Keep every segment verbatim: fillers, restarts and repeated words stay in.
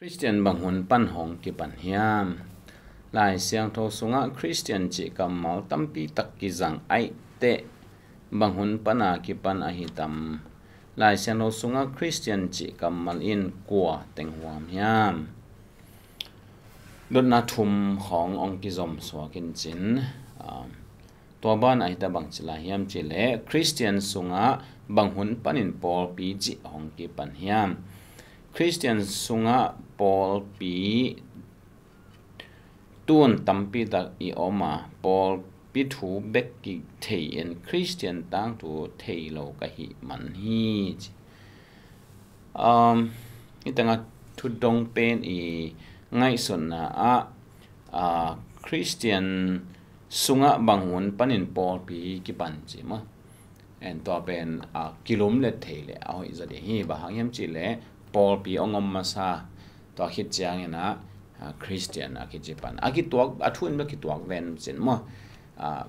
Khristian bang hun pan hong kipan hiam? Lai Siangtho sungah Khristian cih kammal tampi tak kizang aih teh bang hun pana kipan ahi tam? Lai Siangtho sungah Khristian cih kammal in kua teng huam hiam? Dotna thum khawng hong kizom suak in cin, aa, tua ban ahi ta bang ci lai hiam cih leh Khristian sungah bang hun panin pawlpi cih hong kipan hiam? Khristian sungah pawlpi tun tampi tak i om a, pawlpi thu bek kithei in Khristian tangthu thei lo ka hih man hi ci. Um, hi tengah thudong pen i ngaihsutna ah, ah, Khristian sungah bang hun panin pawlpi kipan ci maw? En tua pen, ah, kilumlet thei leh a hoih zaw ding hi. Bang hang hiam cih leh pawlpi hong om masa, tua khit ciangin ah, ah, Khristian a kici pan. A kituak, a thu in bek kituak ven cin maw? Ah,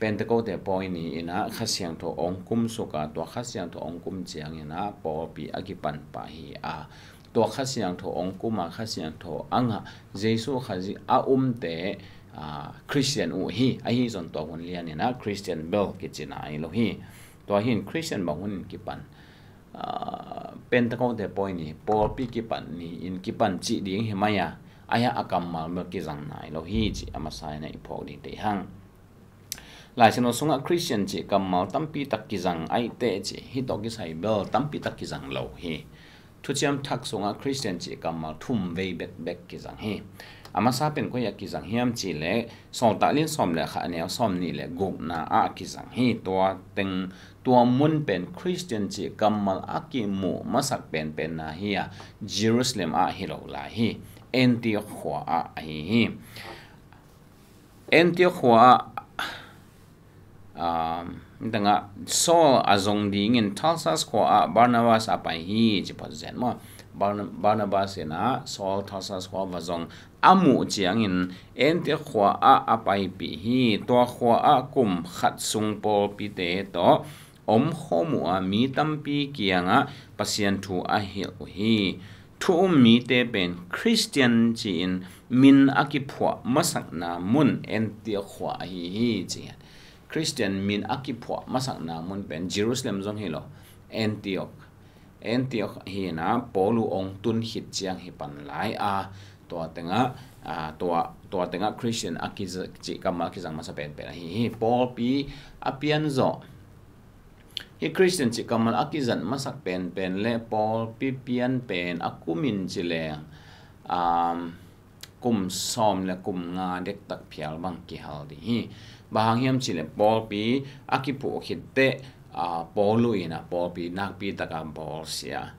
Pentecost pawi ni in ah Kha Siangtho hong kumsuk a, tua Kha Siangtho hong kum ciangin ah pawlpi a kipan pah hi a, tua Kha Siangtho hong kum a, Kha Siangtho a ngah Jesu Khazih a umte, aa, Khristian uh hi. Ahi zong tua hun lian in ah Khristian bel kici nai lo hi. Tua hi in Khristian bang hun in kipan? Aa, Pentecost pawi ni, pawlpi kipan ni in kipan cih ding hi mai a, ahi a kammal bel kizang nai lo hi cih a masa in ah i phawk ding tei hang. Lai Siangtho sungah Khristian cih kammal tampi tak kizang aih teh ci, hih tawh kisai bel tampi tak kizang lo hi. Thuciam Thak sungah Khristian cih kammal thum vei bekbek kizang hi. A masa pen koi ah kizang hiam cih leh Sawltak lian sawm le khat, a neu sawm nih le gukna ah kizang hi. Tua teng, tua mun pen Khristian cih kammal a kimuh masak penpenna hi a, Jerusalem ah hi lo lai hi. Antioch khua ah ahi hi. Antioch khua ah, um, tengah Saul a zong dingin Tarsus khua ah Barnabas a pai hi ci phot zen maw? Barna-, Barnabas in ah Saul Tarsus khua va zong a muh ciangin Antioch khua ah a paipih hi. Tua khua ah kum khat sung pawlpite tawh om khawm uh a, mi tampi kiangah Pasian thu a hilh uh hi. Thu um mite pen Khristian ci-in min a kiphuah masakna mun Antioch khua ahi hi ci. Khristian min a kiphuah masakna mun pen Jerusalem zong hi lo, Antioch. Antioch hi in ah Paul uh hong tun khit ciang hi pan lai a, tua tengah, aa, tua, tua tengah Khristian a kiza-, cih kammal kizang masa penpen ahi hi. Pawlpi a pian zawh, hih Khristian cih kammal a kizat masak penpen le pawlpi pian pen a kum in ci leng, um, kum sawm le kum nga dektak phial bang kihal ding hi. Bang hang hiam cih leh pawlpi a kiphuh khit teh, aa, Paul uh in ah pawlpi nakpi taka bawlsia.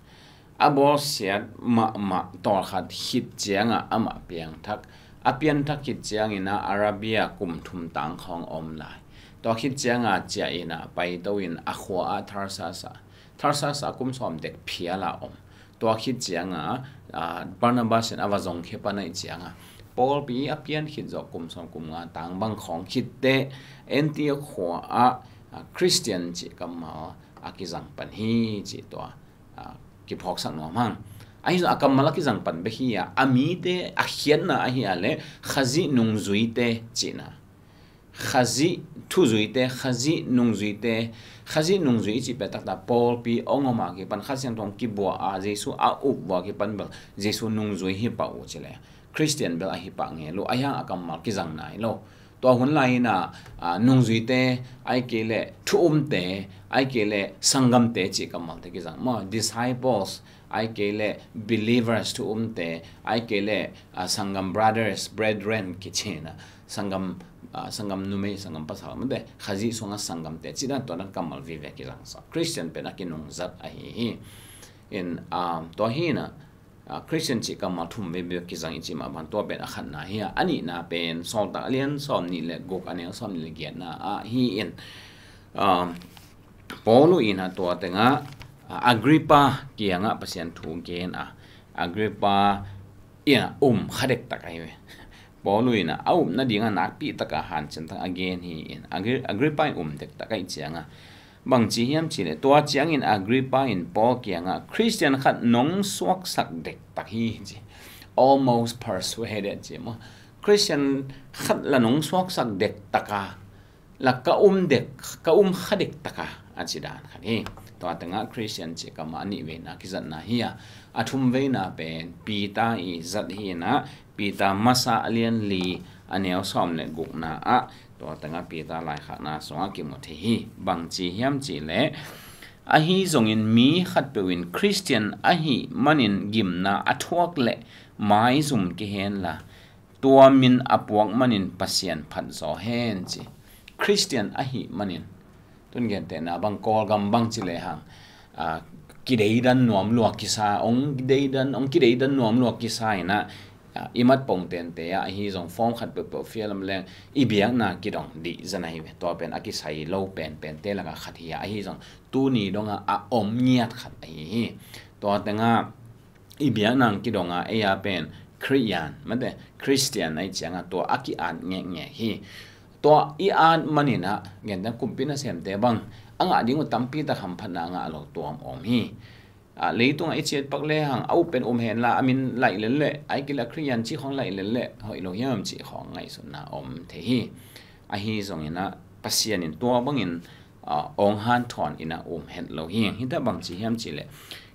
A bawlsiat mahmah tawlkhat khit ciangah amah piangthak. A pianthak khit ciangin ah Arabia kum thum tang khawng om lai. Tua khit ciangah ciah in ah paito in a khua ah Tarsus ah, Tarsus ah kum sawm dek phial a om. Tua khit ciangah, aa, Barnabas in a va zong khia pan ahih ciangah pawlpi a pian khit zawh kum sawm kum nga tang bang khawng khit teh Antioch khua ah, aa, Khristian cih kammal a kizang pan hi cih tua, aa, kiphawksak nuam hang. Ahi zong a kammal a kizang pan bek hi a, a mite a khiatna ahi a leh Khazih nungzuite cihna. Khazih thuzuite, Khazih nungzuite, Khazih nungzui i cih pia taktak pawlpi hong om a kipan, Kha Siangtho hong kibuak a, Jesu a up uh a kipan bel Jesu nungzui hi pah uh ci leh Khristian bel ahi pah ngel uh, ahi hang a kammal kizang nai lo. Tua hun lai in ah, aa, nungzuite, ahih kei leh thu umte, ahih kei leh sanggamte cih kammalte kizang maw, disciples, ahih kei leh believers, thu umte, ahih kei leh, aa, sanggam, brothers, brethren kici in ah, sanggam, aa, sanggam numei, sanggam pasal mate, Khazih sungah sanggamte cih dan tua dan kammal vive kizang sa. Khristian pen a kinungzat ahi hi. In, aa, tua hi in ah, aa, Khristian cih kammal thum vei bek kizang i cih mah bang tua pen a khatna hi a, a nihna pen Sawltak lian sawm nih le guk, a neu sawm nih le giatna ah hi in, aa, Paul uh in ah tua tengah, aa, Agrippa kiangah Pasian thu gen a, Agrippa in ah um kha dektak ahi ve. Paul uh in ah a upna dingah nakpi taka hanciam tak a gen hi in, Agri-, Agrippa in um dektak ahih ciangah, Bangci hiam cihleh, tua ciangin Agrippa in Paul kiangah, "Khristian khat nong suaksak dektak hi," ci. "Almost persuaded," ci maw. "Khristian khat la nong suaksak dektaka, la ka um dek, ka um kha dektaka," a ci dan khat hi. Tua tengah Khristian cih kamah a nih veina kizatna hi a, a thum veina pen Peter i zat hi inah, Peter masa a lian li a neu sawm le gukna ah, tua tengah Peter laikhakna sungah kimu thei hi. Bangci hiam cihleh, "Ahi zongin mi khatpeuh in Khristian ahih manin gimna a thuak leh maizum kei henla, tua min a puak manin Pasian phat zaw hen," ci. Khristian ahih manin, tun gentehna bang Kawlgam bang ci lehang, a, kideidan nuam lua kisa, ong deidan, ong kideidan nuam lua kisa inah, a, i mat pongtente ah ahi zong form khat peuhpeuh fial lam leng i biakna kidong dih zan ahi ve. Tua pen a kisai lo penpente lakah khat hi a, ahi zong tuni dongah a om ngiat khat ahi hi. Tua tengah i biakna kidonga ei a pen Khristian, mate, Khristian ahi cianga tua a ki-at ngekngek hi. Tua i at maninah gentehna kumpi nasemte bang a ngah ding uh tampi tak hamphatna a ngah lo tuam om hi. A, leitungah i ciat pak lehang a up pen um henla, a min laih lelleh, ahi kei leh Khristian cih khawng laih lelleh hoih lo hiam cih khawng ngaihsutna om thei hi. Ahi zonginah Pasian in tua bangin, a, ong hanthawn inah um het lo hi. Hita bangci hiam cihleh,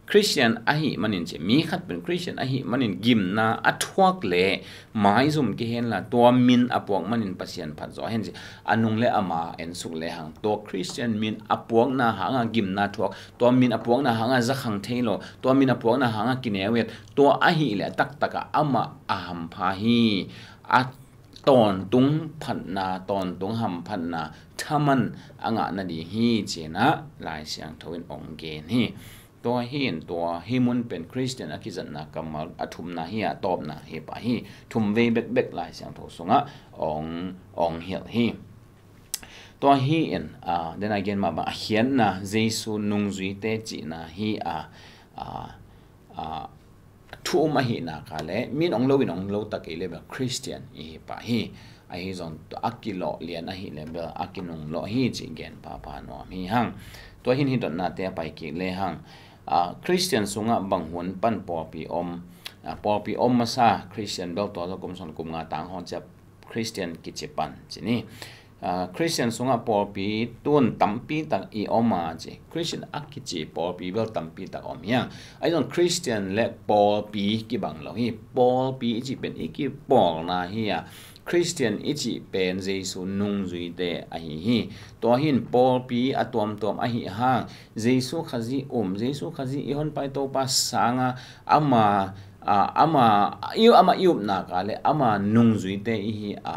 Khristian ahih manin ci, mi khat pen Khristian ahih manin gimna a thuak leh maizum kei henla, tua min a puak manin Pasian phat zaw hen ci. A nung le ama ensuk lehang, tua Khristian min a puakna hanga gimna thuak, tua min a puakna hanga zakhang thei lo, tua min a puakna hanga kineu et, tua ahih leh a taktakah amah a hampha hi. A tawntung phatna, tawntung hamphatna thaman a ngah nading hi cinah Lai Siangtho in ong gen hi. Tua hi in tua hih mun pen Khristian a kizatna kammal a thumna hi a, tawpna hi pah hi. Thum vei bekbek Lai Siangtho sungah ong, ong hilh hi. Tua hi in, a, dena gen mah bang a khiatna, Jesu nungzuite cihna hi a, a, a, thu um ahih nak leh min ong lo in ong lo ta kei leh bel Khristian i hi pah hi. Ahi zong a kilawh lian ahih leh bel a kinunglawh hi cih gen phapha nuam hi hang. Tua hi in hih dotnate a pai kik lehang, a, Khristian sungah bang hun pan pawlpi om, a, pawlpi om masa Khristian bel tua zong kum sawm kum nga tang hong ciah Khristian kici pan ci ni. A, Khristian sungah pawlpi tun tampi tak i om a ci. Khristian a kici pawlpi bel tampi tak om hi hang. Ahi zong Khristian le pawlpi kibang lo hi. Pawlpi i cih pen i kipawlna hi a, Khristian i cih pen Jesu nungzuite ahi hi. Tua hi in pawlpi a tuamtuam ahih hang, Jesu Khazih um, Jesu Khazih i Honpai Topa sanga ama, a, ama, i, ama i upna ka le ama nungzuite i hi a,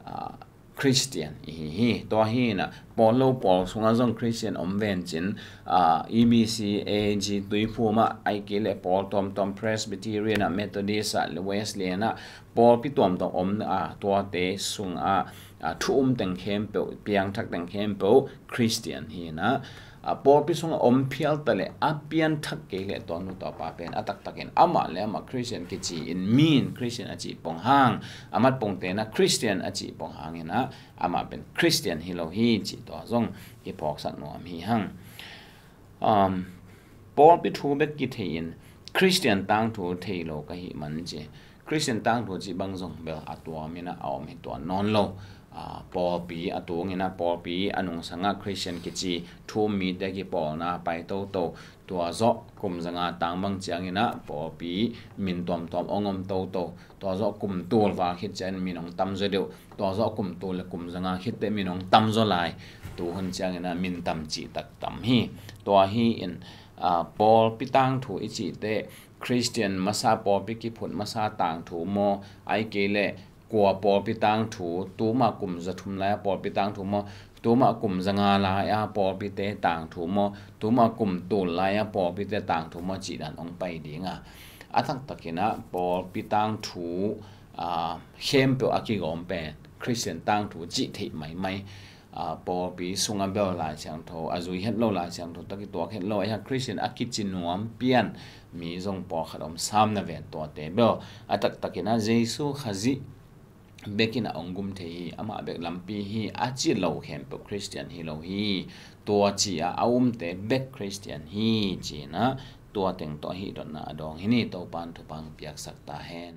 a, Khristian i hi hi. Tua hi inah, pawl lo pawl sungah zong Khristian om vencin, a, E B C, A G, Tuiphum ah, ahi kei leh pawl tuamtuam Presbyterian ah, Methodist ah, Wesleyan ah, pawlpi tuamtuam om a, tuate sungah, a, thu um teng khempeuh, piangthak teng khempeuh Khristian hi inah, a, pawlpi sungah om phial ta leh a pianthak kei leh tua nu tua pa pen a taktakin amah le amah Khristian kici in, mi in Khristian a cih pong hang, a mat pongte na Khristian a cih pong hang inah amah pen Khristian hi lo hi cih tua zong i phawksak nuam hi hang. Um, pawlpi thu bek kithei in Khristian tangthu thei lo ka hih man ci. Khristian tangthu cih bang zong bel a tuam inah a om hi tuan nawn lo. A, pawlpi a tung inah pawlpi a nungsangah Khristian kici thu um mite kipawlna pai toto. Tua zawh kum zanga tang bang ciang inah pawlpi min tuamtuam ong om toto. Tua zawh kum tul val khit ciangin min ong tam zaw deuh. Tua zawh kum tul le kum zanga khit teh min ong tam zaw lai. Tu hun ciang inah min tam cihtak tam hi. Tua hi in, a, pawlpi tangthu i cih teh Khristian masa pawlpi kiphut masa tangthu maw, ahi kei leh kua pawlpi tangthu, tuma kum za thum lai a pawlpi tangthu maw, tuma kum za nga lai a pawlpite tangthu maw, tuma kum tul lai a pawlpite tangthu maw cih dan ong pai ding a. A taktak inah pawlpi tangthu, a, khempeuh a kigawm pen Khristian tangthu cih theih maimai. A, pawlpi sungah bel Lai Siangtho a zui het lo, Lai Siangtho tawh kituak het lo, ahi hang Khristian a kici nuam pian mi zong pawlkhat om sam na ven tuate bel. A taktak inah Jesu Khazih bekin a hong gum thei hi, amah bek lampi hi a ci lo khempeuh Khristian hi lo hi. Tua ci-a a umte bek Khristian hi, ci-in ah tua teng tawh hih dotna a dawng hi ni. Topa'n thupha hong piaksak ta hen.